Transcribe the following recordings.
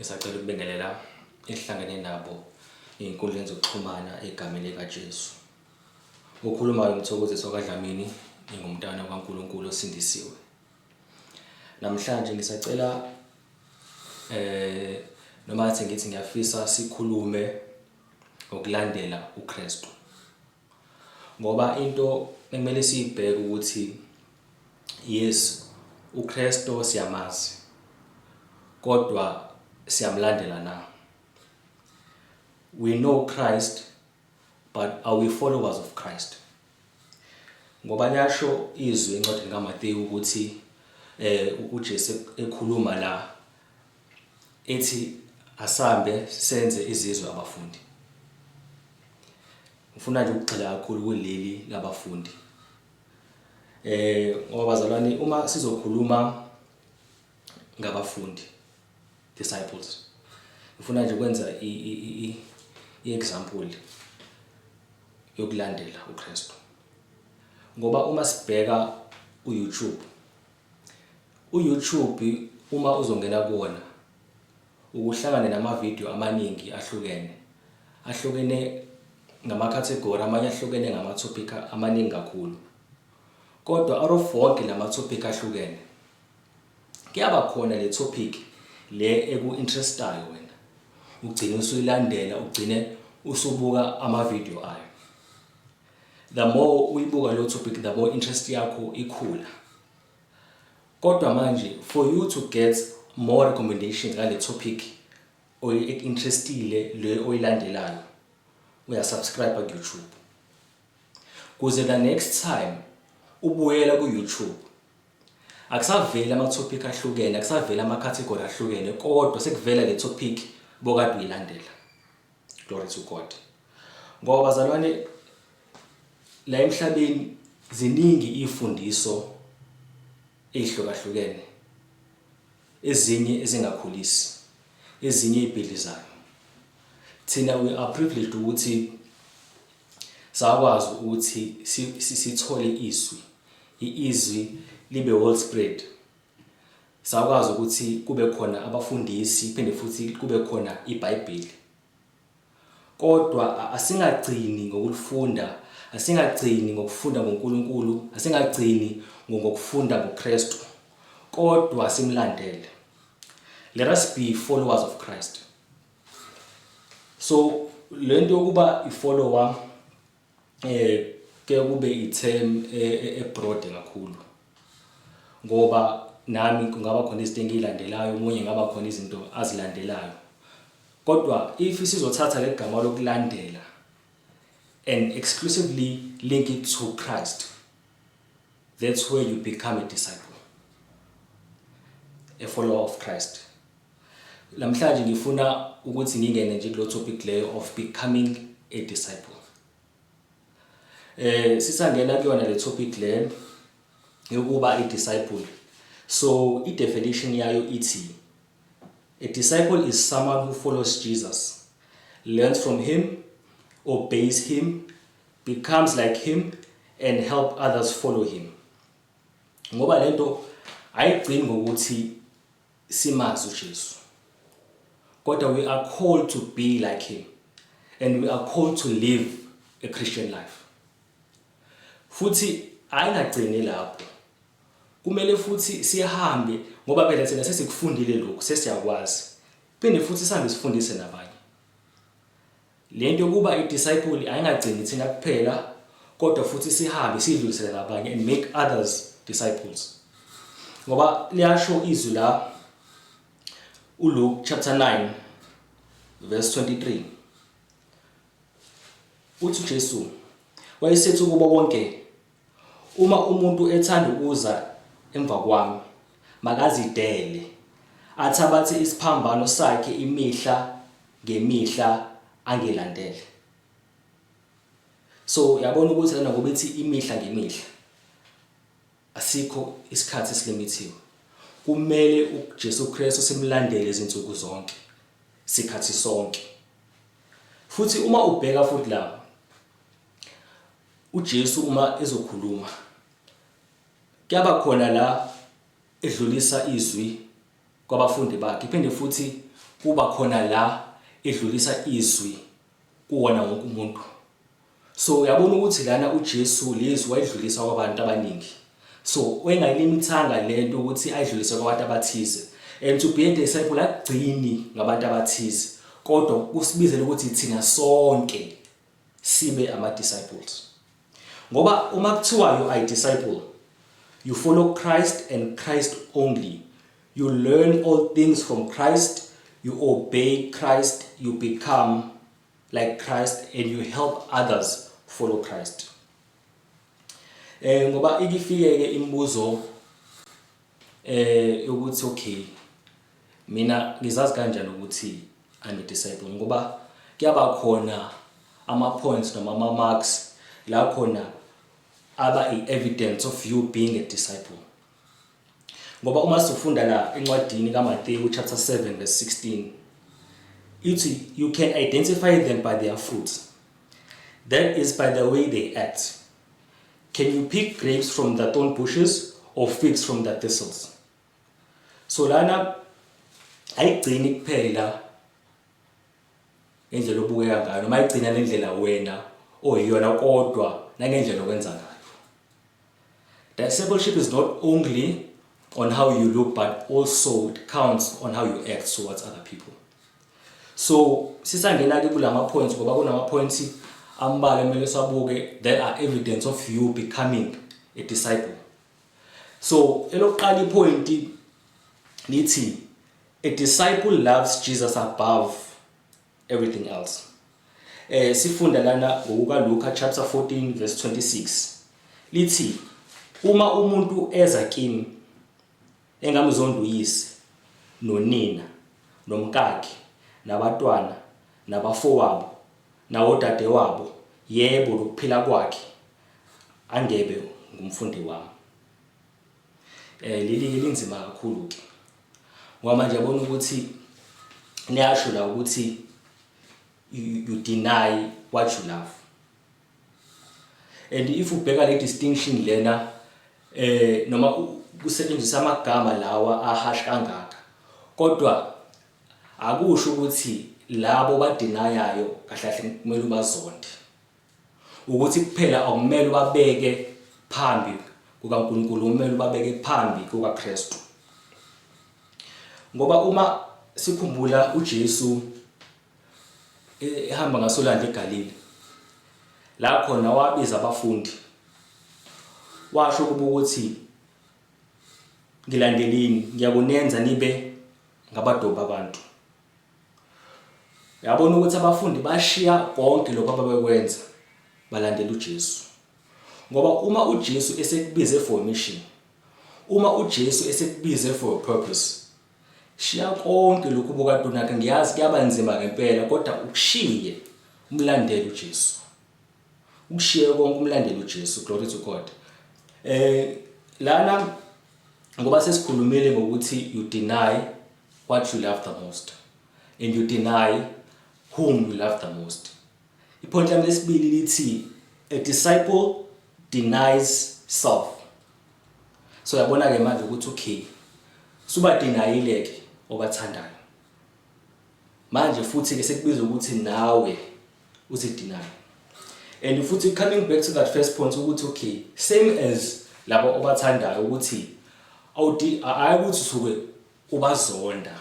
Ngisacela ukubingelela esihlangene nabo ey'nkundleni zokuxhumana egameni likaJesu. Okhulumayo uMthokozisi wakaDlamini, ngingumntana kaNkulunkulu osindisiwe. Namhlanje ngisacela eh noma ngathi ngithi ngiyafisa sikhulume ngokulandela uKristu. Ngoba into ekumele siyibheke ukuthi yes uKristu siyamazi kodwa siyamlandela na? We know Christ but are we followers of Christ? Ngoba liyasho izwi encwadini kaMateyu ukuthi eh uJesu ekhuluma la ethi asambe senze izizwe abafundi. Ngifuna nje ukugxila kakhulu kuleli labafundi. Eh ngoba bazalwane uma sizokhuluma ngabafundi disciples ngifuna nje ukwenza i i-example yokulandela uKristu. Ngoba uma sibheka uYouTube uYouTube uma uzongena kuwona ukuhlangane namavidiyo amaningi ahlukene ahlukene ngamakhathegori amanye ahlukene ngama-topic amaningi kakhulu kodwa out of wonke lama-topic ahlukene kuyaba khona le topic le eku-interestayo wena ugcine usuyilandela ugcine usubuka amavidiyo ayo. The more uyibuka leyo topic, the more interest yakho ikhula. Kodwa manje for you to get more recommendations ngale topic oyi-interestile le oyilandelayo uyasubscribe ku-YouTube kuze the next time ubuyela ku-YouTube akusaveli ama-topic ahlukene, akusaveli ama-category ahlukene kodwa sekuvela le topic bokade uyilandela. Glory to God. Ngoba bazalwane la emhlabeni ziningi ifundiso ezihlukahlukene ezinye ezingakhulisi ezinye ezibhidlizayo. Thina we are privileged ukuthi sakwazi ukuthi sithole izwi, izwi libe well spread. Sakwazi ukuthi kube khona abafundisi phinde futhi kube khona iBhayibheli. Kodwa asingagcini ngokulifunda, asingagcini ngokufunda ngoNkulunkulu, asingagcini ngokufunda ngoKristu, kodwa simlandele. Let us be followers of Christ. So lento yokuba i-follower eh ke kube i-term e-broad kakhulu ngoba nami kungaba khona izinto engiyilandelayo omunye ngaba khona izinto azilandelayo kodwa if sizothatha le gama lokulandela and exclusively link it to Christ, that's where you become a disciple, a follower of Christ. Namhlanje ngifuna ukuthi ngingene nje kulo topic leyo of becoming a disciple. Eh sisangena kuyona le topic le yokuba i disciple. So i definition yayo ithi a disciple is someone who follows Jesus, learns from him, obeys him, becomes like him and help others follow him. Ngoba lento ayigcini ngokuthi simazi uJesu. Kodwa we are called to be like him and we are called to live a Christian life. Futhi ayingagcini lapho. Kumele futhi sihambe ngoba phela thina sesikufundile lokhu sesiyakwazi. Phinde futhi sihambe sifundise nabanye. Lento yokuba i-disciple ayingagcini thina kuphela kodwa futhi sihambe sidlulisele nabanye and make others disciples. Ngoba liyasho izwi la uLuke chapter 9 verse 23. Uthi uJesu wayesethi kubo bonke uma umuntu ethanda ukuza emva kwami makazidele athabathe isiphambano sakhe imihla ngemihla angilandele. So yabona ukuthi lana ngoba ithi imihla ngemihla asikho isikhathi esilimitiwe. Kumele uJesu Kristu simlandele izinsuku zonke, sikhathi sonke. Futhi uma ubheka futhi la uJesu uma ezokhuluma kuyaba khona la edlulisa izwi. kwabafundi bakhe, iphinde futhi kuba khona la edlulisa izwi kuwona wonke umuntu. So uyabona ukuthi lana uJesu lezwi wayidlulisa kwabantu abaningi. So wayengayilimitanga lento ukuthi ayidlulise kwabantu abathize. And to be a disciple akugcini ngabantu abathize, kodwa kusibizela ukuthi thina sonke sibe ama disciples. Ngoba uma kuthiwa you are a disciple, you follow Christ and Christ only. You learn all things from Christ, you obey Christ, you become like Christ and you help others follow Christ. Ngoba ikifike ke imibuzo ukuthi okay, mina ngizazi kanjani ukuthi I'm a disciple? Ngoba kuyaba khona ama points noma ama marks la khona aba i-evidence of you being a disciple. Ngoba uma sifunda la encwadini kaMathewu chapter 7 verse 16, ithi you can identify them by their fruits, that is, by the way they act. Can you pick grapes from the thorn bushes or figs from the thistles? So lana ayigcini kuphela ngendlela obukeka ngayo noma ayigcina nendlela wena oyiyona, kodwa nangendlela okwenza ngayo. Discipleship is not only on how you look, but also it counts on how you act towards other people. So sisangena ke kulama points, ngoba kunama points ambalwa kumele siwabuke that are evidence of you becoming a disciple. So elokuqala ipoint lithi a disciple loves Jesus above everything else. Sifunda lana ngokuka Luka chapter 14 verse 26, lithi uma umuntu eza kimi engamzonda uyise nonina nomkakhe nabatwana nabafowabo nawodadewabo, yebo, lokuphila kwakhe, angebe ngumfundi wami. Leli linzima kakhulu ke, ngoba manje yabona ukuthi niyasho la ukuthi you deny what you love. And if ubheka le distinction lena, noma kusetshenziswa amagama lawa aharsh kangaka, kodwa akusho ukuthi labo badenayayo kahle kahle kumele ubazonde. Ukuthi kuphela akumele ubabeke phambi kukaNkulunkulu, kumele ubabeke phambi kukaKristu. Ngoba uma sikhumbula uJesu ehamba ngasolwandle eGalile, la khona wabiza abafundi, washo kubo ukuthi ngilandelini, ngiyakunenza nibe ngabadobi abantu. Yabona ukuthi abafundi bashiya konke lokho ababekwenza, balandela uJesu. Ngoba uma uJesu esekubize for a mission, uma uJesu esekubize for a purpose, shiya konke lokhu obukade unakho. Ngiyazi kuyaba nzima ngempela, kodwa ukushiye umlandele uJesu, ukushiye konke umlandele uJesu. Glory to God. Lana ngoba sesikhulumile ngokuthi you deny what you love the most and you deny whom you love the most, ipoint lami lesibili lithi a disciple denies self. So yabona ke manje ukuthi okay, suba denyile ke obathandayo, manje futhi ke sekubiza ukuthi nawe uzideny. And futhi coming back to that first point ukuthi okay, same as labo obathandayo, ukuthi awudi hayi ukuthi usuke ubazonda,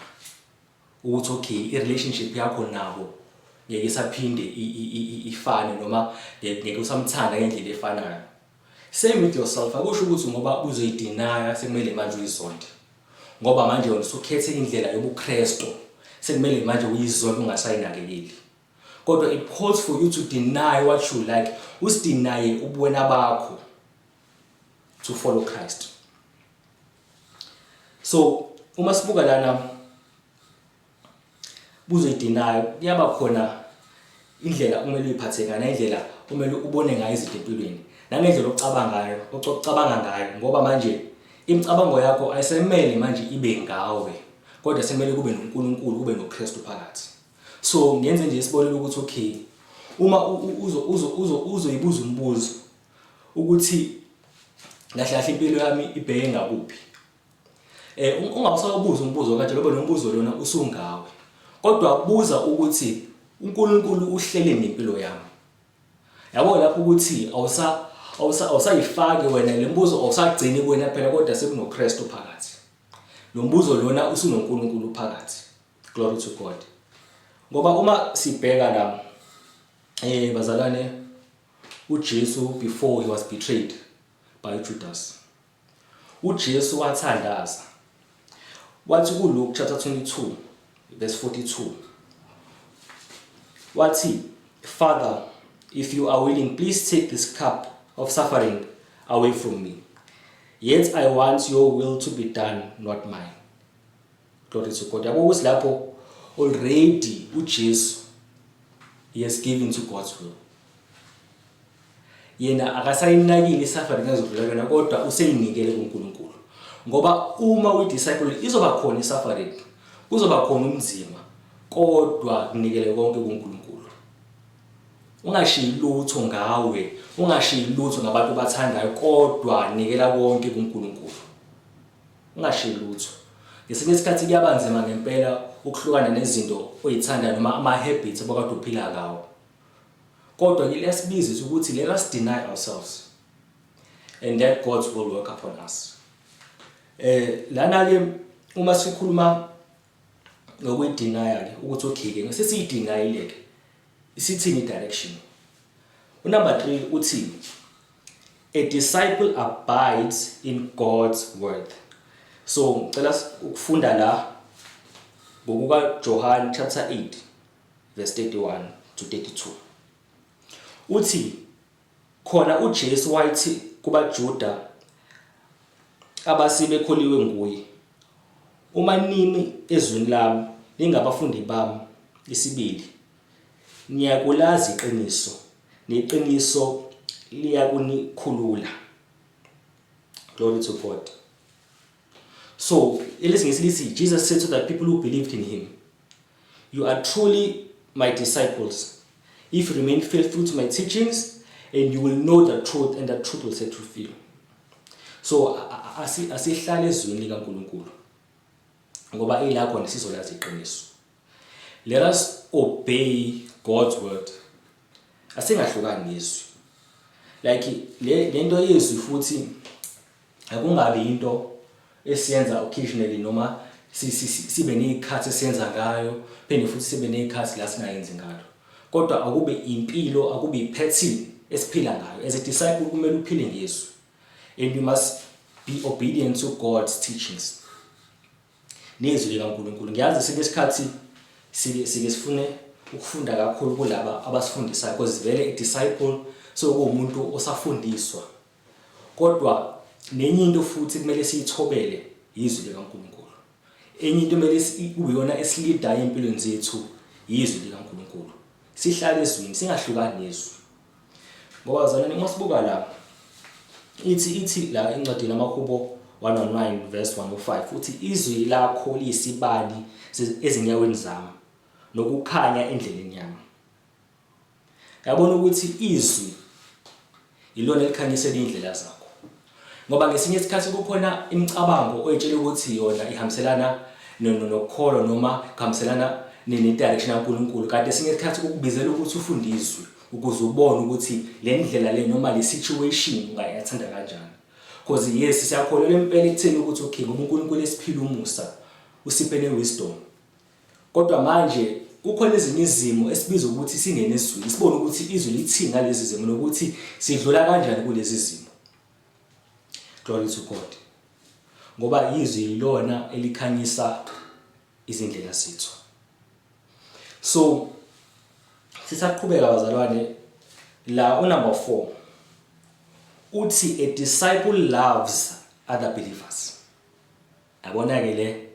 ukuthi okay, i-relationship yakho nabo ngeke isaphinde ifane noma ngeke usamthanda ngendlela efanayo. Same with yourself, akusho ukuthi ngoba uzoyidenaya sekumele manje uyizonde, ngoba manje wena usukhethe indlela yobuKristu, sekumele manje uyizonde ungasayinakekeli. Kodwa it calls for you to deny what you like, usidinaye ubuwena bakho to follow Christ. So uma sibuka lana buzoyidinaya, kuyaba khona indlela okumele uyiphathe ngayo, nendlela kumele ubone ngayo izinto empilweni, nangendlela ocabanga ngayo, ocabanga ngayo, ngoba manje imicabango yakho ayisemele manje ibe ngawe, kodwa semele kube noNkulunkulu, kube noKristu phakathi. So ngenze nje isibonelo ukuthi okay, uma uzo uzo uzo uzoyibuza umbuzo ukuthi kahle kahle impilo yami ibheke ngakuphi. Ungawusabuza umbuzo kanje loba lo mbuzo lona usungawe. Kodwa buza ukuthi uNkulunkulu uhlele nempilo yami. Yabo lapho ukuthi awusa awusa awusayifaki wena le mbuzo awusagcini kuwena phela kodwa sekunoKristu phakathi. Lo mbuzo lona usunoNkulunkulu phakathi. Glory to God. Ngoba uma sibheka la bazalwane uJesu before he was betrayed by Judas. UJesu wathandaza. Wathi kuLuke chapter 22 verse 42. Wathi, "Father, if you are willing, please take this cup of suffering away from me. Yet I want your will to be done, not mine." Glory to God. Yabo ukuthi lapho already uJesu he has given to God's will. Yena akasayinakile i-suffering azodlula kuyona kodwa useyinikele kuNkulunkulu. Ngoba uma uyi-disciple izoba khona i-suffering, kuzoba khona umzima, kodwa kunikele konke kuNkulunkulu. Ungashiyi lutho ngawe, ungashiyi lutho ngabantu obathandayo kodwa nikela konke kuNkulunkulu. Ungashiyi lutho. Ngesinye isikhathi kuyaba nzima ngempela ukuhlukana nezinto oyithandayo noma ama-habits obukade uphila ngawo. Kodwa ke liyasibiza ukuthi let us deny ourselves and that God's will work upon us. Lana ke uma sikhuluma ngokuyideny ke ukuthi okay ke sesiyidenyile ke isithini direction. Unumber 3 uthi a disciple abides in God's word. So ngicela ukufunda la ngokuka John chapter 8 verse 31 to 32. Uthi khona uJesu wayethi kubaJuda abasibekholiwe nguye, uma nimi ezwini lami ningabafundi bami isibili, niyakulazi iqiniso, neqiniso liyakunikhulula. Glory to God. So elesingisi lithi Jesus said to the people who believed in him, "You are truly my disciples if you remain faithful to my teachings, and you will know the truth, and the truth will set you free." So asihlale ezwini likaNkulunkulu ngoba ila khona sizolazi iqiniso. Let us obey God's word. Asingahlukani nezwi. Like le lento yezwi futhi akungabi into esiyenza occasionally noma sibe nezikhathi esiyenza ngayo phinde futhi sibe nezikhathi la singayenzi ngalo. Kodwa akube impilo, akube ipattern esiphila ngayo. As a disciple kumele uphile ngezwi. And you must be obedient to God's teachings. Nezwi likaNkulunkulu. Ngiyazi esinye isikhathi sike sifune ukufunda kakhulu kulaba abasifundisayo because vele i-disciple so kuwumuntu osafundiswa. Kodwa nenye into futhi kumele siyithobele izwi likaNkulunkulu. Enye into kumele kube iyona esilidayo empilweni zethu izwi likaNkulunkulu. Sihlale ezwini, singahlukani nezwi. Ngoba zalwane uma sibuka la ithi la encwadini amaHubo 119 verse 105 uthi izwi lakho liyisibani ezinyaweni zami nokukhanya endleleni yami. Yabona ukuthi izwi ilona elikhanyisela indlela zakho. Ngoba ngesinye isikhathi kukhona imicabango oyitshela ukuthi yona ihambiselana nokukholwa noma kuhambiselana ne-direction kaNkulunkulu, kanti esinye isikhathi kukubizela ukuthi ufunde izwi ukuze ubone ukuthi le ndlela le noma le situation ungayathanda kanjani. Because yes, siyakholelwa impela ekutheni ukuthi okay ngoba uNkulunkulu esiphila umusa usiphe ne-wisdom. Kodwa manje kukhona ezinye izimo esibiza ukuthi singene ezwini, sibone ukuthi izwi lithini ngalezi zimo nokuthi sidlula kanjani kulezi zimo. Glory to God. Ngoba izwi yilona elikhanyisa izindlela zethu. So sisaqhubeka bazalwane la unumber 4 uthi a disciple loves other believers. Yabona ke le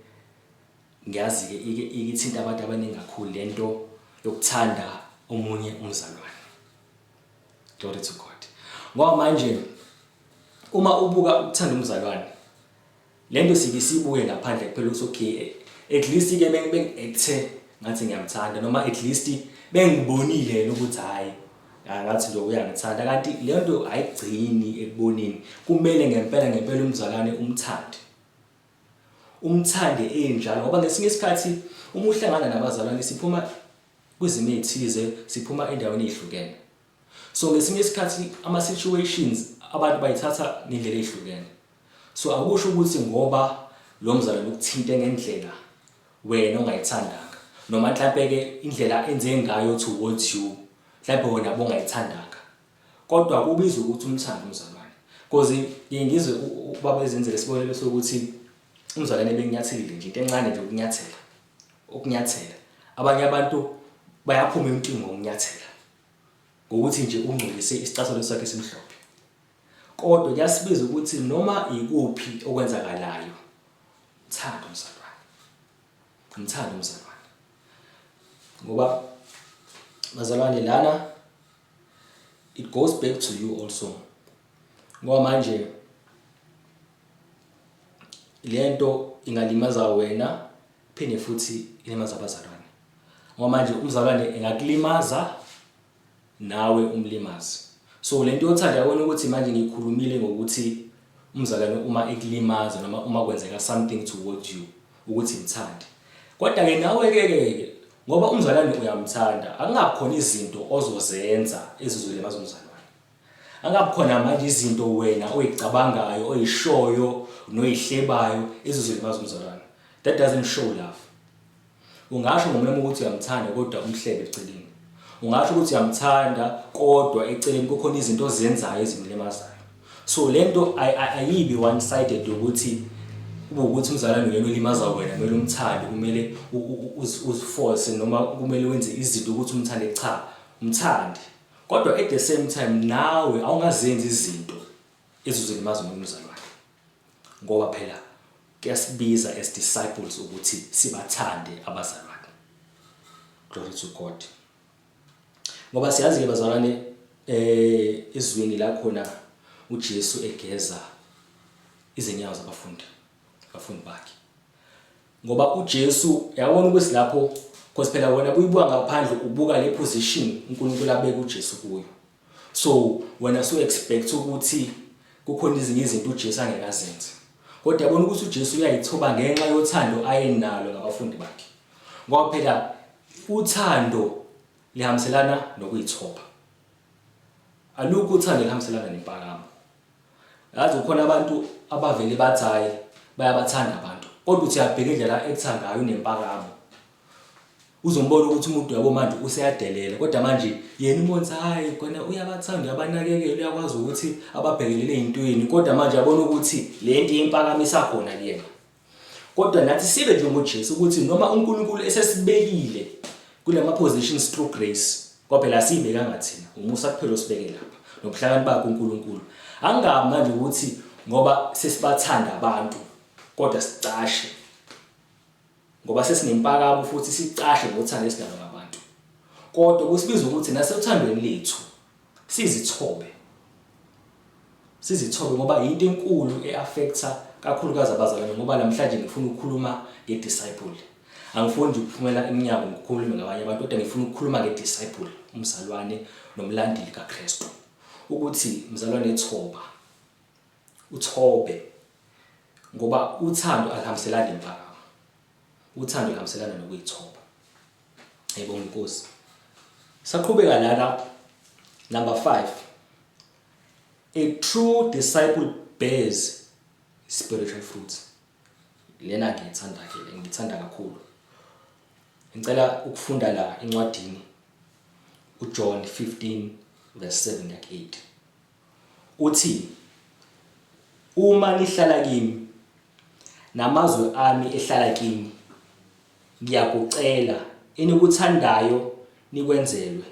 ngiyazi ke ike ikithinta abantu abaningi kakhulu lento yokuthanda omunye umzalwane. Glory to God. Ngoba manje uma ubuka ukuthanda umzalwane lento sike sibuke ngaphandle kuphela ukuthi okay at least ke beng-acte ngathi ngiyamthanda noma at least bengibonile yena ukuthi hayi ngathi lo uyangithanda, kanti le nto ayigcini ekuboneni, kumele ngempela ngempela umzalwane umthande. Umthande enjalo, ngoba ngesinye isikhathi uma uhlangana nabazalwane, siphuma kwizimo ezithize, siphuma endaweni ezihlukene. So ngesinye isikhathi ama-situations abantu bayithatha ngendlela ezihlukene. So akusho ukuthi ngoba lo mzalwane ukuthinte ngendlela wena ongayithandanga, noma mhlampe-ke indlela enze ngayo towards you, mhlampe wena bongayithandanga, kodwa kubiza ukuthi umthande umzalwane. Because ngiye ngizwe ubaba ezenzele isibonelo sokuthi umzalwane benginyathelile nje, into encane nje, ukunyathela, ukunyathela, abanye abantu bayaphuma emntwini ngokunyathela, ngokuthi nje ungcolise isicathulo sakhe esimhlophe. Kodwa kuyasibiza ukuthi noma ikuphi okwenzakalayo, mthande umzalwane, mthande umzalwane, ngoba bazalwane, lana it goes back to you also, ngoba manje lento ingalimaza wena, phinde futhi ilimaza abazalwane, ngoba manje umzalwane engakulimaza, nawe umlimazi. So lento yothanda, yabona ukuthi manje ngikhulumile ngokuthi umzalwane uma ekulimaza noma uma kwenzeka something towards you, ukuthi mthande. Kodwa ke nawe ke ke ngoba umzalwane uyamthanda, akungabi izinto ozozenza ezizolimaza umzalwane. Angabi khona manje izinto wena oyicabangayo, oyishoyo noyihlebayo ezizolimaza umzalwane. That doesn't show love. Ungasho ngomlomo ukuthi uyamthanda, kodwa umhlebe eceleni. Ungasho ukuthi uyamthanda, kodwa eceleni kukhona izinto ozenzayo ezimlimazayo. So lento ayibi one sided ukuthi kube ukuthi umzalwane uyena olimaza wena, kumele umthande, kumele uziforce, noma kumele wenze izinto ukuthi umthande. Cha, umthande, kodwa at the same time nawe awungazenzi izinto ezizolimaza omunye umzalwane, ngoba phela kuyasibiza as disciples ukuthi sibathande abazalwane. Glory to God. Ngoba siyazi ke bazalwane, ezweni la khona uJesu egeza izinyawo zabafundi, abafundi bakhe, ngoba uJesu yabona ukuthi lapho, because phela wena kuyibuka ngaphandle, ubuka le position uNkulunkulu abeka uJesu kuyo. So wena so expect ukuthi kukhona ezinye izinto uJesu angeke azenze, kodwa yabona ukuthi uJesu uyayithoba ngenxa yothando ayenalo ngabafundi bakhe, ngoba phela uthando lihambiselana nokuyithoba. Alukho uthando lihambiselana nempakamo. Yazi kukhona abantu abavele bathi hayi, bayabathanda abantu, kodwa uthi uyabheka indlela ekutha ngayo, unempakamo. Uzombona ukuthi umuntu, yabo, manje useyadelela, kodwa manje yena umbona ukuthi hayi kona uyabathanda, uyabanakekela, uyakwazi ukuthi ababhekelele ey'ntweni, kodwa manje yabona ukuthi le nto impakamisa khona kuyena. Kodwa nathi sibe njengoJesu, ukuthi noma uNkulunkulu esesibekile kulama positions through grace, ngoba phela asiyibekanga thina, umusa kuphela osibeke lapha nobuhlakani bakhe uNkulunkulu, angabi manje ukuthi ngoba sesibathanda abantu kodwa sicashe, ngoba sesinempakamo futhi sicashe ngothando esinalo ngabantu. Kodwa kusibiza ukuthi nasethandweni lethu sizithobe, sizithobe, ngoba yinto enkulu e-affecta kakhulukazi abazalwane. Ngoba namhlanje ngifuna ukukhuluma nge-disciple, angifuni nje ukuphumela eminyango ngikhulume ngabanye abantu, kodwa ngifuna ukukhuluma nge-disciple, umzalwane nomlandeli kaKristu, ukuthi mzalwane, thoba, uthobe, ngoba uthando aluhambiselani nempakamo, uthando luhambiselana nokuyithoba. Ayibonga inkosi. Saqhubeka lana, number 5, a true disciple bears spiritual fruits. Lena ngiyithanda ke, ngithanda kakhulu. Ngicela ukufunda la encwadini uJohn 15 verse 7 yak 8. Uthi, "Uma nihlala kimi, namazwi ami ehlala kini, ngiyakucela enikuthandayo nikwenzelwe.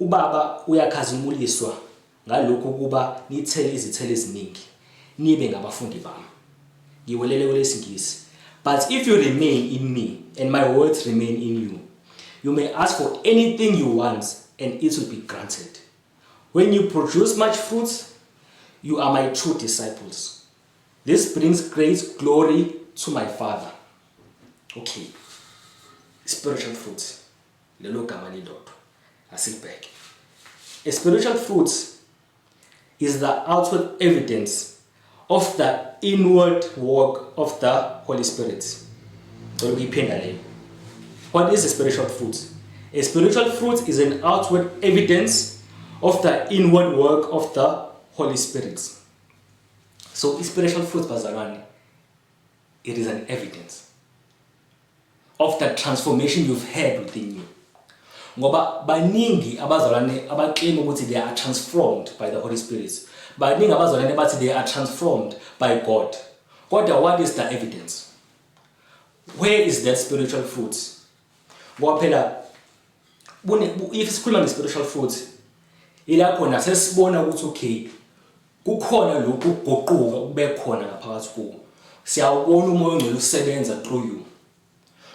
UBaba uyakhazimuliswa ngalokhu ukuba nithele izithelo eziningi, nibe ngabafundi bami." Ngiwelele kwelesingisi. "But if you remain in me and my words remain in you, you may ask for anything you want and it will be granted. When you produce much fruit, you are my true disciples. This brings great glory to my Father." Okay, spiritual fruit, lelo gama lilodwa asilibheke. A spiritual fruit is the outward evidence of the inward work of the Holy Spirit. Ngicela ukuyiphinda leyo. What is a spiritual fruit? A spiritual fruit is an outward evidence of the inward work of the Holy Spirit. So spiritual fruit, bazalwane, it is an evidence of the transformation you've had within you. Ngoba baningi abazalwane abaclaim ukuthi they are transformed by the Holy Spirit. Baningi abazalwane bathi they are transformed by God. Kodwa what is the evidence? Where is that spiritual fruit? Ngoba phela if sikhuluma nge-spiritual fruit, ila khona sesibona ukuthi okay, kukhona lokhu kuguquka kube khona ngaphakathi kuwo. Siyawubona uMoya oNgcwele usebenza through you.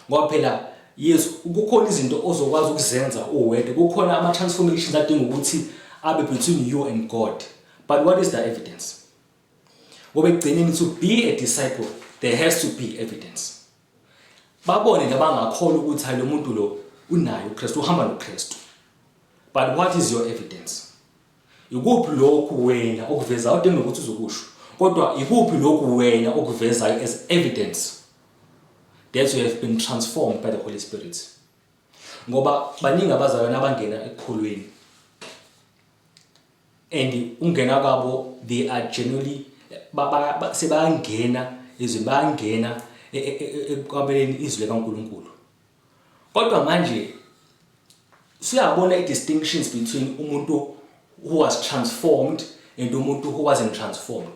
Ngoba phela, yes, kukhona izinto ozokwazi ukuzenza uwedwa, kukhona ama-transformations adinga ukuthi abe between you and God, but what is the evidence? Ngoba ekugcineni, to be a disciple, there has to be evidence, babone nabangakholwa ukuthi hayi, lo muntu lo unayo uKristu, uhamba noKristu. But what is your evidence? Ikuphi lokhu wena okuvezayo? Udinga ukuthi uzokusho, kodwa ikuphi lokhu wena okuvezayo as evidence that you have been transformed by the Holy Spirit? Ngoba baningi abazalwane abangena ekukholweni, and ungena kwabo, they are genuinely sebayangena ezweni, bayangena ekwabeleni izwi likaNkulunkulu, kodwa manje siyabona i-distinctions between umuntu who was transformed and umuntu who wasn't transformed,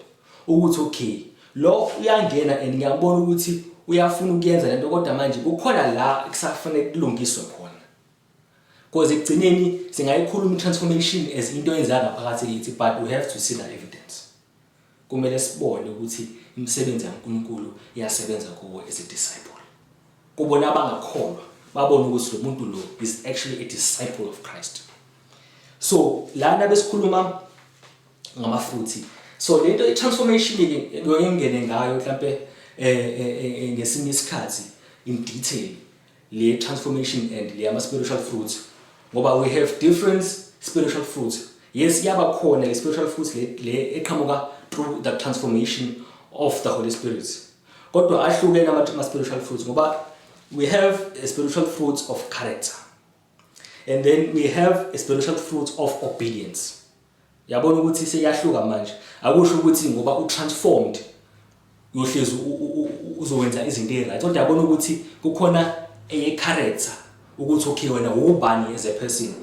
ukuthi okay, lo uyangena and ngiyabona ukuthi uyafuna ukuyenza lento, kodwa manje kukhona la kusafanele kulungiswe khona, because ekugcineni singayikhuluma i-transformation as into eyenzeka ngaphakathi kithi, but we have to see the evidence. Kumele sibone ukuthi imisebenzi kaNkulunkulu iyasebenza kuwe as a disciple, kubona abangakholwa, babone ukuthi lo muntu lo is actually a disciple of Christ. So lana besikhuluma ngama-fruit. So lento i-transformation ke ngingene ngayo mhlambe ngesinye isikhathi in detail, le transformation and le ama spiritual fruits, ngoba we have different spiritual fruits. Yes, yaba khona le spiritual fruits le eqhamuka through the transformation of the Holy Spirit, kodwa ahlukene ama spiritual fruits, ngoba we have a spiritual fruits of character and then we have a spiritual fruit of obedience. Yabona ukuthi seyahluka manje. Akusho ukuthi ngoba utransformed uyohlezi uzowenza izinto eziright, kodwa yabona ukuthi kukhona eye character, ukuthi okay, wena ubani as a person.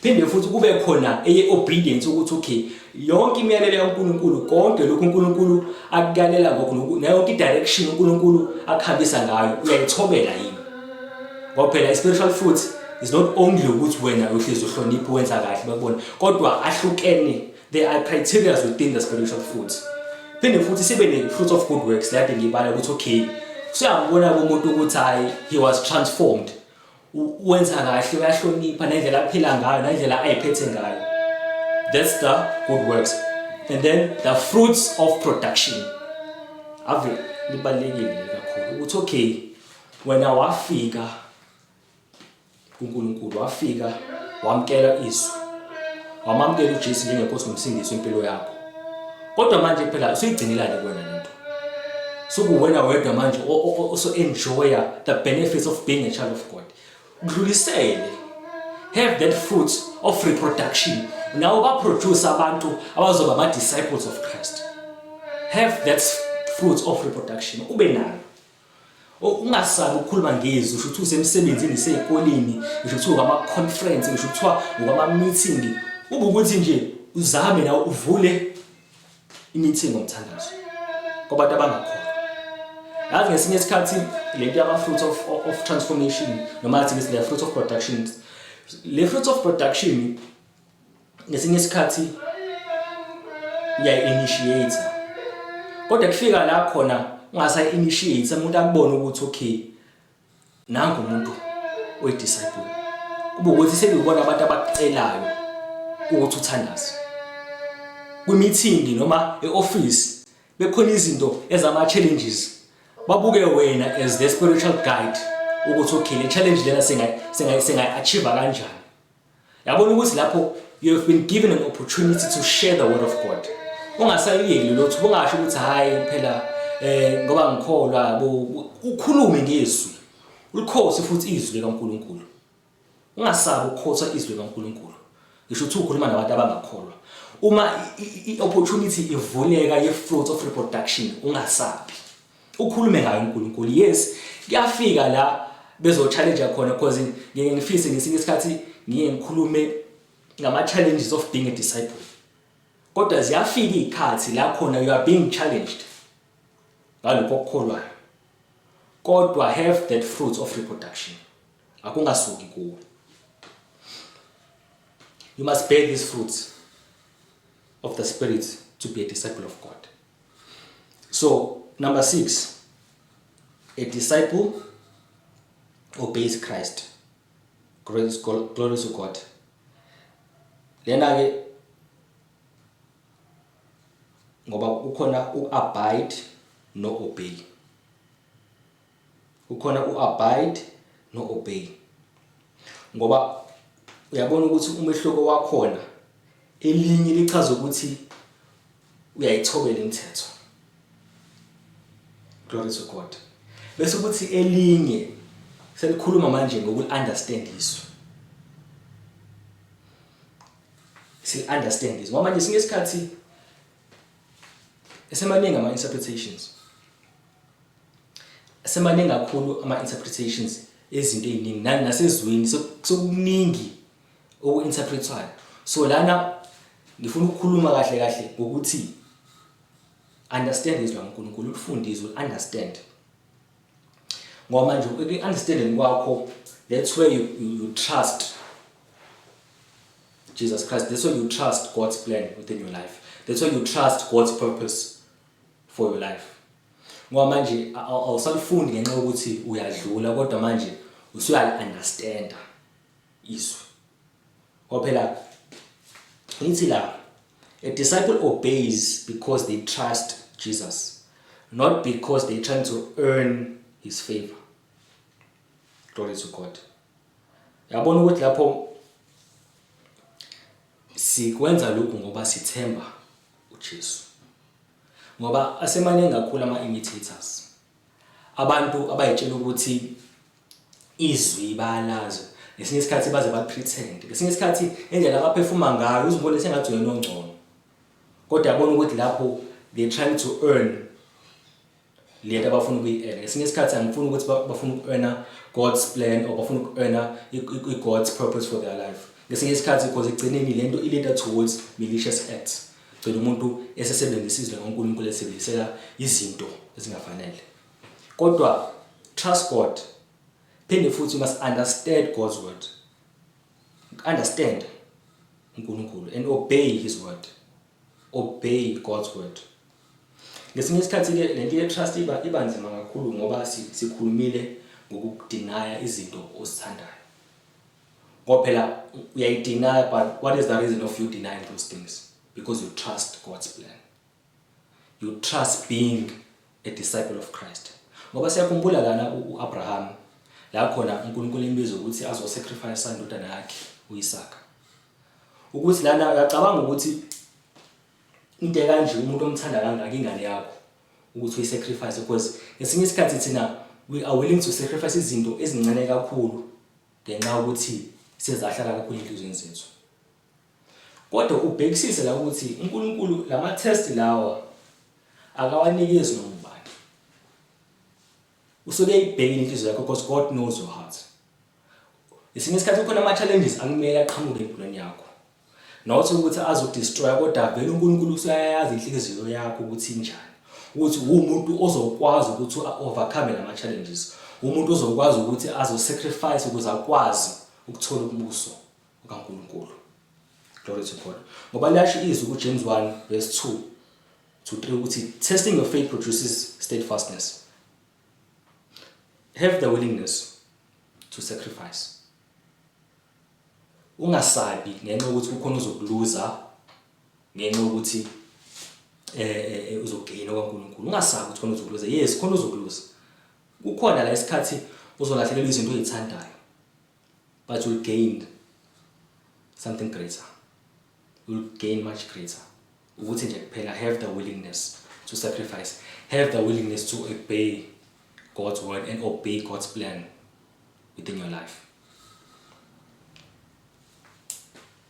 Phinde futhi kube khona eye obedience, ukuthi okay, yonke imiyalelo kaNkulunkulu, konke lokhu uNkulunkulu akuyalela ngokho, nayo yonke i-direction uNkulunkulu akuhambisa ngayo, uyayithobela yini? Ngoba phela i-spiritual fruit is not only ukuthi wena uhlezi uhlonipha, wenza kahle, bakubona, kodwa ahlukene. There are criteria within the spiritual fruits. Phinde futhi sibe ne-fruits of good works, lade ngiyibala ukuthi okay, usuyambona kumuntu ukuthi hayi, he was transformed, wenza kahle, uyahlonipha, nendlela aphila ngayo, nendlela ayiphethe ngayo. That's the good works. And then the fruits of production, ave libalulekile kakhulu, ukuthi okay, wena wafika kuNkulunkulu, wafika wamkela izwi, wamamukela uJesu njengenkosi nomsindisi wempilo yakho, kodwa manje phela usuyigcinelani kuwena lento? Sokuwena wedwa manje oso enjoya the benefits of being a child of God. Udlulisele, have that fruit of reproduction. Nawe baproduce abantu abazoba ama-disciples of Christ. Have that fruit of reproduction, ube nayo. Ungasabi ukukhuluma ngezwi, usho ukuthi usemsebenzini, usey'koleni, ngisho kuthiwa ukwama-conference, ngisho kuthiwa ukwama-meeting, ube ukuthi nje uzame nawe uvule i-meeting ngomthandazo kwabantu abangakholwa. Yazi, ngesinye isikhathi lento yama-fruits of transformation, noma athi ngithi le fruits of production, le fruits of production, ngesinye isikhathi uyayi-initiate, kodwa kufika la khona ungasayi-initiate, umuntu akubone ukuthi okay, nangu umuntu oyi-disciple, kube ukuthi sekuyibona abantu abakucelayo ukuthi uthandaze kwi-meeting noma e-office, bekhona izinto ezama-challenges, babuke wena as the spiritual guide ukuthi okay, le challenge lena singayi-achieve kanjani. Yabona ukuthi lapho you have been given an opportunity to share the word of God. Ungasayiyeki lelo thuba, ungasho ukuthi hayi phela. Ngoba ngikholwa yabo, ukhulume ngezwi, ulikhose futhi izwi likaNkulunkulu. Ungasabi ukukhotha izwi likaNkulunkulu. Ngisho uthi ukhuluma nabantu abangakholwa. Uma i-opportunity ivuleka ye-fruit of reproduction, ungasabi. Ukhulume ngayo uNkulunkulu. Yes, kuyafika la bezo-challenge khona, because ngeke ngifise ngesinye isikhathi ngiye ngikhulume ngama-challenges of being a disciple. Kodwa ziyafika izikhathi la khona you are being challenged ngalokho okukholwayo. Kodwa have that fruit of reproduction. Akungasuki kuwe. You must bear these fruits of the Spirit to be a disciple of God. So, number 6, a disciple obeys Christ. Glory, glory to God. Lena ke ngoba kukhona u-abide no obey. Kukhona u-abide no obey. Ngoba uyabona ukuthi umehluko wakhona, elinye lichaza ukuthi uyayithobela imithetho. Glory to God. Bese kuthi elinye selikhuluma manje ngoku-understand izwi. Si-understand izwi. Ngoba manje sinye isikhathi esemaningi ama-interpretations. Semaningi kakhulu ama-interpretations ezinto eziningi, nani nasezweni sekukuningi oku-interpretwayo. So lana ngifuna ukukhuluma kahle kahle ngokuthi understand izwi laNkulunkulu, ulifunde izwi, understand. Ngoba manje uku-understanding kwakho, that's where you trust Jesus Christ. That's where you trust God's plan within your life. That's where you trust God's purpose for your life. Ngoba manje awusalifundi ngenxa yokuthi uyadlula, kodwa manje usuyali-understanda izwi. Ngoba phela ngithi la, a disciple obeys because they trust Jesus, not because they're trying to earn his favor. Glory to God. Yabona ukuthi lapho sikwenza lokhu ngoba sithemba uJesu. Ngoba asemaningi kakhulu ama-imitators. Abantu abayitshela ukuthi izwi bayalazi. Ngesinye isikhathi baze ba-pretend. Ngesinye isikhathi indlela abaphefuma ngayo uzibone sengathi uyena ongcono. Kodwa yabona ukuthi lapho they trying to earn lento abafuna ukuyi-earna. Ngesinye isikhathi angifuni ukuthi bafuna uku-earna God's plan or bafuna uku-earna i-God's purpose for their life. Ngesinye isikhathi, because ekugcineni lento i-lead towards malicious acts. Gcina umuntu esesebenzisa izwi likaNkulunkulu, esebenzisela izinto ezingafanele. Kodwa trust God. Phinde futhi you must understand God's word. Understand uNkulunkulu and obey his word. Obey God's word. Ngesinye isikhathi ke lento ye trust iba nzima kakhulu, ngoba sikhulumile ngokudenia izinto ozithandayo. Ngoba phela uyayidenia, but what is the reason of you denying those things? Because you trust God's plan. You trust being a disciple of Christ. Ngoba siyakhumbula lana uAbraham, la khona uNkulunkulu embiza ukuthi azo-sacrifice indodana yakhe uIsaka. Ukuthi lana uyacabanga ukuthi into kanje, umuntu omthanda kangaka, ingane yakho, ukuthi uyi-sacrifice, because ngesinye isikhathi thina we are willing to sacrifice izinto ezincane kakhulu ngenxa yokuthi sezahlala kakhulu enhliziyweni zethu. Kodwa ubhekisise la ukuthi uNkulunkulu lama test lawa akawanikezi noma ubani. Usuke eyibhekile inhliziyo yakho, because God knows your heart. Esinye isikhathi kukhona ama challenges akumele aqhamuke empilweni yakho. Not ukuthi azodestroy, kodwa vele uNkulunkulu usuyayazi inhliziyo yakho ukuthi injani. Ukuthi umuntu ozokwazi ukuthi overcome lama challenges. Umuntu ozokwazi ukuthi azo sacrifice ukuze akwazi ukuthola umbuso kaNkulunkulu. Glory to God. Ngoba liyasho izwi kuJames 1 verse 2 to 3 ukuthi testing your faith produces steadfastness. Have the willingness to sacrifice. Ungasabi ngenxa yokuthi kukhona ozokuluza, ngenxa yokuthi uzogain okaNkulunkulu. Ungasabi ukuthi khona uzokuluza. Yes, khona uzokuluza. Kukhona la isikhathi uzolahlekelwa izinto oyithandayo, but you'll gain something greater. You'll gain much greater. Ukuthi nje kuphela have the willingness to sacrifice. Have the willingness to obey God's word and obey God's plan within your life.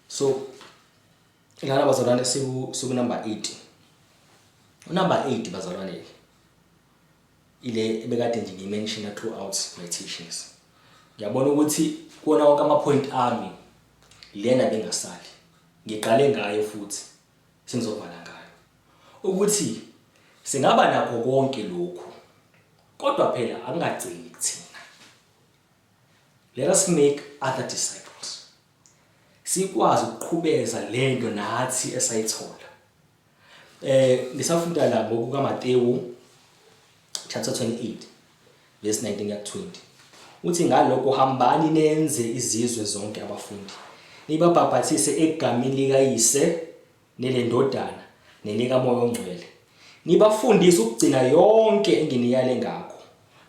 So lana bazalwane, siku number 8. Number 8, bazalwane, ile ebekade nje ngimention throughout my teachings. Ngiyabona ukuthi kuwona wonke ama point ami lena bengasali. Ngiqale ngayo futhi sengizovala ngayo. Ukuthi singaba nakho konke lokhu, kodwa phela akungagcini kuthina. Let us make other disciples. Sikwazi ukuqhubeza lento nathi esayithola. Ngisafunda la ngokuka Mateyu chapter 28 verse 19 ya 20. Uthi, "Ngalokho hambani nenze izizwe zonke abafundi. Nibabhaphathise egameni likaYise neleNdodana nelikaMoya oNgcwele. Nibafundise ukugcina yonke enginiyale ngakho.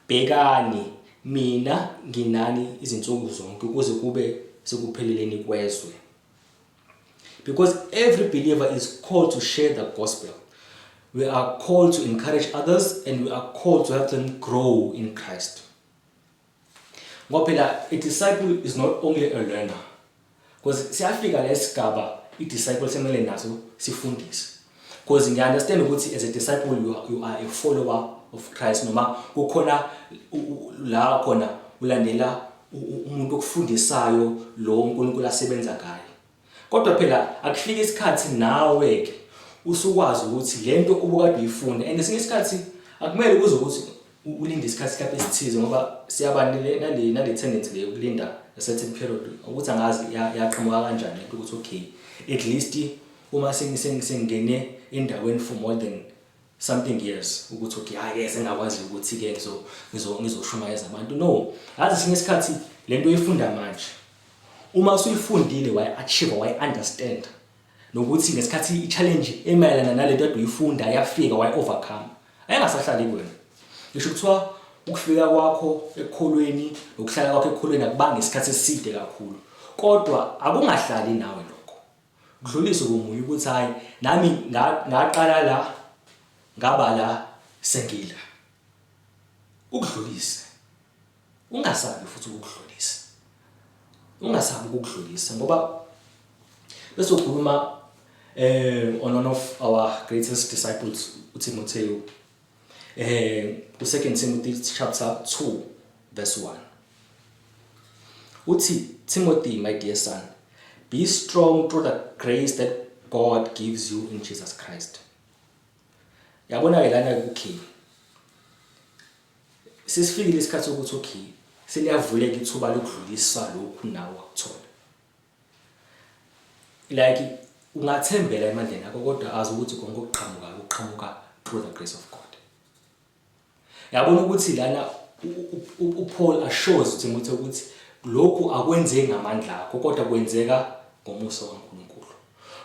Bhekani, mina nginani izinsuku zonke ukuze kube sekupheleleni kwezwe." Because every believer is called to share the gospel. We are called to encourage others and we are called to help them grow in Christ. Ngoba phela a disciple is not only a learner. Because siyafika lesigaba i-disciple semele naso sifundise. Because ngiya-understand ukuthi as a disciple you are a follower of Christ, noma kukhona la khona ulandela umuntu okufundisayo lo uNkulunkulu asebenza ngaye. Kodwa phela akufika isikhathi nawe ke usukwazi ukuthi lento obukade uyifunda, and esinye isikhathi akumele kuze ukuthi ulinde isikhathi mhlawumbe esithize, ngoba siyaba nale tendency le yokulinda a certain period, ukuthi angazi yaqhamuka kanjani lento, ukuthi okay, at least uma sengingene endaweni for more than something years, ukuthi okay, hayi ke, sengakwazi ukuthi ke ngizoshumayeza abantu. No, yazi, esinye isikhathi lento oyifunda manje, uma usuyifundile, wayi-achieve, wayi-understand, nokuthi ngesikhathi i-challenge emayelana nalento ade uyifunda yafika, wayi-overcome, ayingasahlali kuwena. Ngisho kuthiwa ukufika kwakho ekukholweni nokuhlala kwakho ekukholweni akubanga isikhathi eside kakhulu, kodwa akungahlali nawe lokho, kudlulise komunye, ukuthi hayi, nami ngaqala la, ngaba la, sengila. Ukudlulise, ungasabi futhi ukudlulisa, ungasabi ukudlulisa, ngoba bese ukhuluma on one of our greatest disciples, uTimotheo, ku2 Timothy chapter 2 verse 1, uthi, "Timothy, my dear son, be strong through the grace that God gives you in Jesus Christ." Yabona ke lana, okay, sesifikile isikhathi sokuthi okay, seliyavuleka ithuba lokudlulisa lokhu nawe wakuthola. Like, ungathembela emandleni akho, kodwa azi ukuthi konke okuqhamuka kuqhamuka through the grace of God. Yabona ukuthi lana uPaul assures Timothy ukuthi lokhu akwenzeki ngamandla akho, kodwa kwenzeka ngomusa kaNkulunkulu,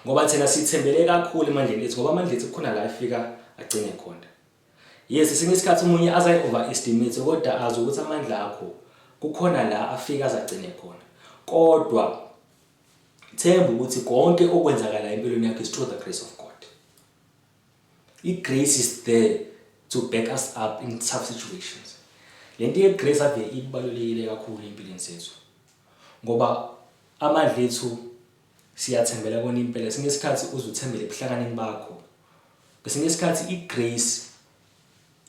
ngoba thina sithembele kakhulu emandleni ethu, ngoba amandla ethu kukhona la efika agcine khona. Yes, esinye isikhathi omunye azayi overestimate, kodwa azi ukuthi amandla akho kukhona la afika azagcine khona. Kodwa themba ukuthi konke okwenzakala empilweni yakho is through the grace of God. I-grace is there to back us up in tough situations. Lento ye-grace ave ibalulekile kakhulu empilweni zethu, ngoba amandla ethu siyathembela kona impela. Esinye isikhathi uze uthembele ebuhlakanini bakho, kwesinye isikhathi i-grace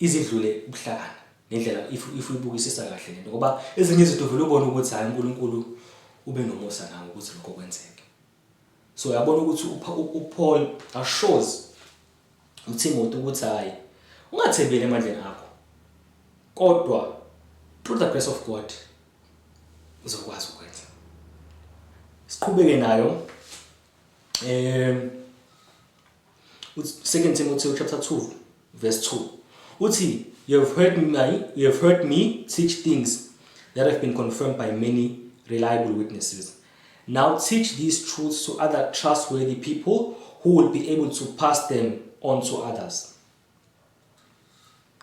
izidlule ubuhlakani ngendlela, if uyibukisisa kahle lento, ngoba ezinye izinto vele ubone ukuthi hayi, uNkulunkulu ube nomusa nawe ukuthi lokho kwenzeke. So uyabona ukuthi uPaul assures uTimothy ukuthi hayi, ungathembeli emandleni akho, kodwa through the grace of God uzokwazi ukwenza. Siqhubeke nayo, 2 Timothy chapter 2 verse 2, uthi, You have heard me teach things that have been confirmed by many reliable witnesses. Now teach these truths to other trustworthy people who will be able to pass them on to others."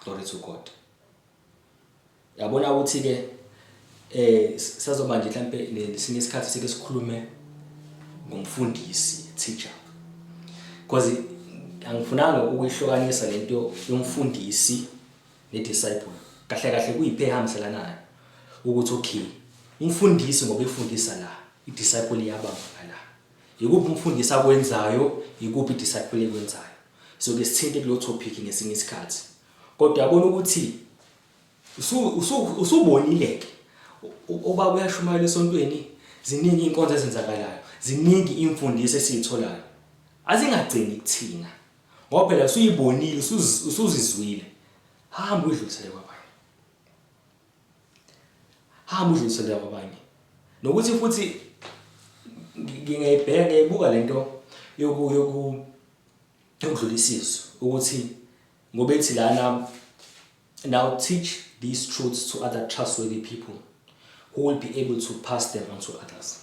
Glory to God. Yabona ukuthi ke sazoba nje mhlambe nesinye isikhathi sike sikhulume ngomfundisi, teacher, because Angifunanga ukuyihlukanisa lento yomfundisi ne-disciple. Kahle kahle kuyiphe ehambiselanayo ukuthi okay, umfundisi ngoba efundisa la, i-disciple iyabamba la. Ikuphi umfundisi akwenzayo, ikuphi i-disciple ekwenzayo. So ke sithinte kulo topic ngesinye isikhathi. Kodwa uyabona ukuthi usubonile ke ubaba uyashumayela esontweni, ziningi inkonzo ezenzakalayo, ziningi imfundiso esiyitholayo. Azingagcini kuthina. Ngoba phela usuyibonile, usuzizwile. Hamba udlulisele kwabanye. Hamba udlulisele kwabanye. Nokuthi futhi ngingayibheka, ngiyayibuka lento yoku yoku yokudlulisa izwi ukuthi ngoba ethi lana, "Now teach these truths to other trustworthy people who will be able to pass them on to others."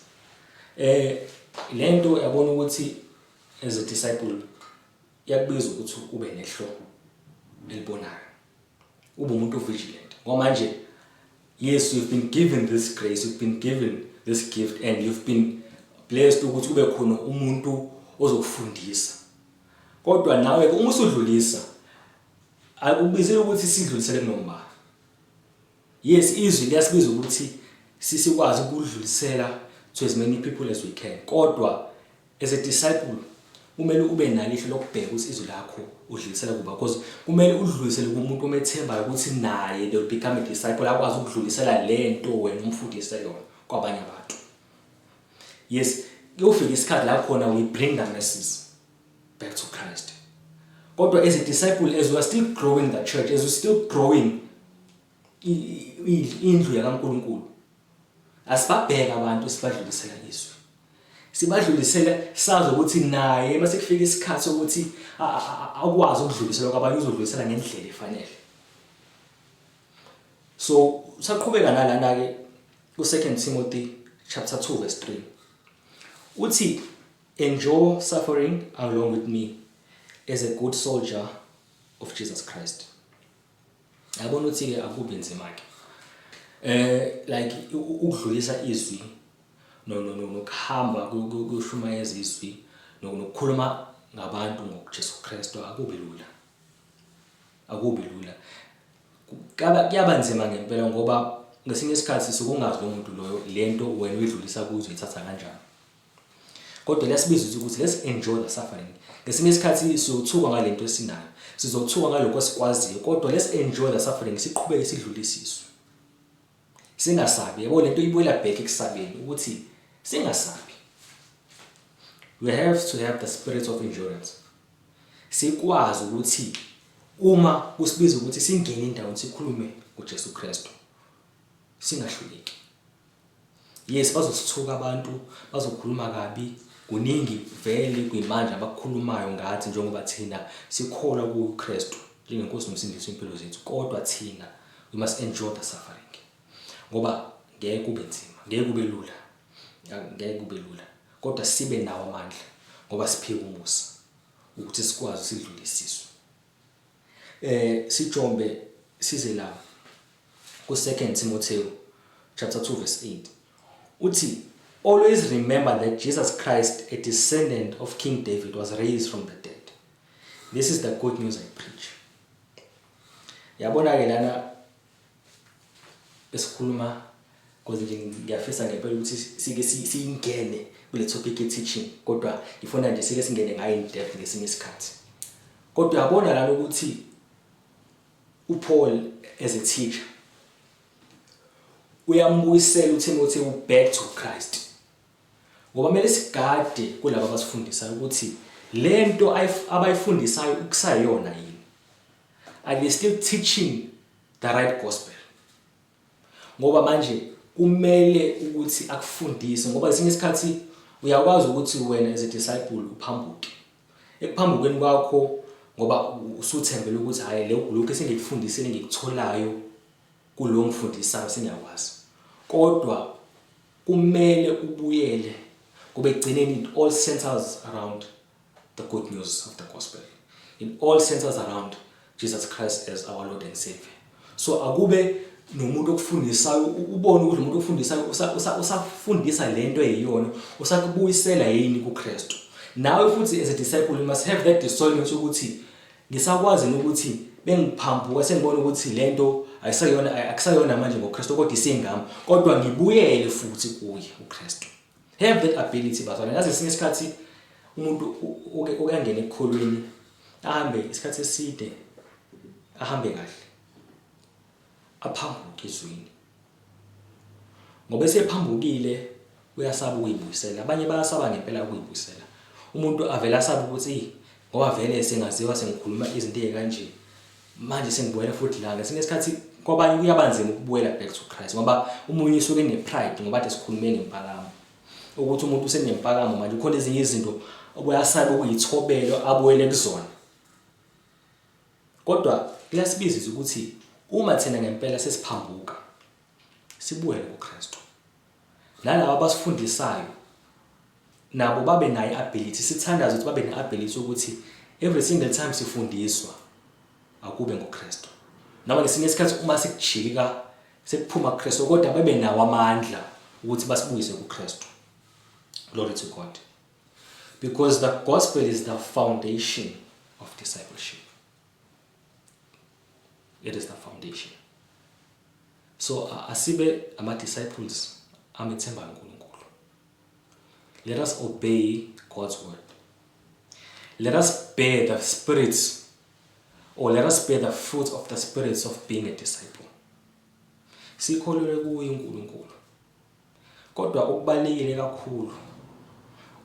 Lento yabona ukuthi as a disciple iyakubiza ukuthi ube nehlo elibonayo, ube umuntu vigilant, ngoba manje yes, you've been given this grace, you've been given this gift and you've been blessed ukuthi kube khona umuntu ozokufundisa. Kodwa nawe uma usudlulisa, akubizile ukuthi sidlulisele kunoma. Yes, izwi liyasibiza ukuthi sisikwazi ukudlulisela to as many people as we can, kodwa as a disciple kumele ube nalo ihlo lokubheka ukuthi izwi lakho udlulisela kuba, because kumele udlulisele kumuntu omethembayo ukuthi naye they will become a disciple, akwazi ukudlulisela lento wena umfundise yona kwabanye abantu. Yes, kuyofika isikhathi la khona we bring the masses back to Christ, kodwa as a disciple, as we are still growing the church, as we still growing indlu yakaNkulunkulu, asibabheka abantu sibadlulisela izwi, sibadlulisele sazi ukuthi naye mase kufika isikhathi sokuthi akwazi ukudlulisela kwabanye, uzodlulisela ngendlela efanele. So saqhubeka nalana ke ku 2 Timothy chapter 2 verse 3, uthi, "Endure suffering along with me as a good soldier of Jesus Christ." Yabona ukuthi ke akubi nzima ke like ukudlulisa izwi no no nokuhamba kushumayeza izwi nokukhuluma ngabantu ngoJesu Kristu, akubi lula, akubi lula. Kuyaba nzima ngempela, ngoba ngesinye isikhathi sokungazi lo muntu loyo lento wena uyidlulisa kuzo ithatha kanjani. Kodwa liyasibiza ukuthi let's enjoy the suffering. Ngesinye isikhathi siyothukwa ngalento esinayo, sizothukwa ngalokho esikwaziyo, kodwa let's enjoy the suffering, siqhubeke sidlulisiswe, singasabi. Yabo, lento ibuyela back ekusabeni, ukuthi singasabi. We have to have the spirit of endurance, sikwazi ukuthi uma kusibiza ukuthi singene endaweni sikhulume ngoJesu Kristu, singahluleki. Yes, bazosithuka abantu, bazokhuluma kabi, kuningi vele kuyimanje abakukhulumayo ngathi njengoba thina sikholwa kuKristu njengenkosi nomsindisi wempilo zethu. Kodwa thina we must endure the suffering, ngoba ngeke kube nzima, ngeke kube lula, ngeke kube lula, kodwa sibe nawo amandla ngoba siphiwe umusa ukuthi sikwazi sidlulisiswe. Sijombe size la ku 2 Timothy chapter 2 verse 8, uthi, "Always remember that Jesus Christ, a descendant of King David, was raised from the dead. This is the good news I preach." Yabona ke lana esikhuluma, because nje ngiyafisa ngempela ukuthi sike singene kule topic ye teaching, kodwa ngifuna nje sike singene ngayo in depth ngesinye isikhathi. Kodwa uyabona lana ukuthi uPaul as a teacher uyambuyisela uTimothy back to Christ, ngoba kumele sigade kulabo abasifundisayo ukuthi lento abayifundisayo ukusayona yini. Are they still teaching the right gospel? Ngoba manje kumele ukuthi akufundise, ngoba esinye isikhathi uyakwazi ukuthi wena as a disciple uphambuke. Ekuphambukeni kwakho, ngoba usuthembele ukuthi hayi, lokhu esengikufundisile, ngikutholayo kulo ngifundisayo, sengiyakwazi, kodwa kumele ubuyele, ngoba ekugcineni it all centers around the good news of the gospel. It all centers around Jesus Christ as our Lord and Savior. So akube nomuntu okufundisayo, ubone ukuthi umuntu okufundisayo usafundisa lento eyiyona, usakubuyisela yini kuKristu. Nawe futhi as a disciple you must have that discernment ukuthi ngisakwazi ukuthi bengiphambuka, sengibona ukuthi lento ayisayona, akusayona manje ngoKristu, kodwa isingami, kodwa ngibuyele futhi kuye uKristu. Have that ability, bazalwane. Yazi, esinye isikhathi umuntu uke ukuyangena ekukholweni, ahambe isikhathi eside, ahambe kahle, aphambuke ezweni, ngoba esephambukile uyasaba ukuyibuyisela. Abanye bayasaba ngempela ukuyibuyisela. Umuntu avele asabe ukuthi ngoba vele sengaziwa sengikhuluma izinto ezikanje, manje sengibuyela futhi la. Ngesinye isikhathi kwabanye kuyaba nzima ukubuyela back to Christ, ngoba umunye usuke ene-pride, ngoba ade sikhulume ngempakamo, ukuthi umuntu usenempakamo manje, kukhona ezinye izinto obuyasaba ukuyithobela, abuyele kuzona. Kodwa kuyasibiza ukuthi uma thina ngempela sesiphambuka, sibuyele kuKristu. Nalabo abasifundisayo nabo babe nayo i-ability, sithandaze ukuthi babe ne-ability ukuthi every single time sifundiswa, akube ngoKristu, noma ngesinye isikhathi uma sekujika, sekuphuma kuKristu, kodwa babe nawo amandla ukuthi basibuyise kuKristu. Glory to God, because the gospel is the foundation of discipleship. It is the foundation. So asibe ama disciples amethembayo uNkulunkulu. Let us obey God's word. Let us bear the spirits, or let us bear the fruit of the spirits of being a disciple. Sikholelwe kuye uNkulunkulu. Kodwa okubalulekile kakhulu,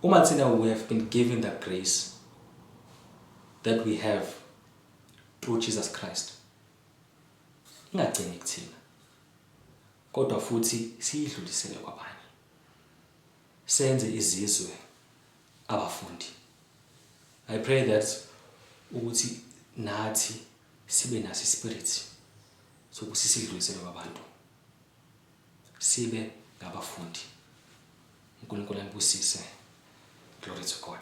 uma thina we have been given the grace that we have through Jesus Christ, ingagcini kuthina, kodwa futhi siyidlulisele kwabanye, senze izizwe abafundi. I pray that ukuthi nathi sibe naso ispirit sokuthi sidlulisele kwabantu, sibe ngabafundi. UNkulunkulu anibusise. Glory to God.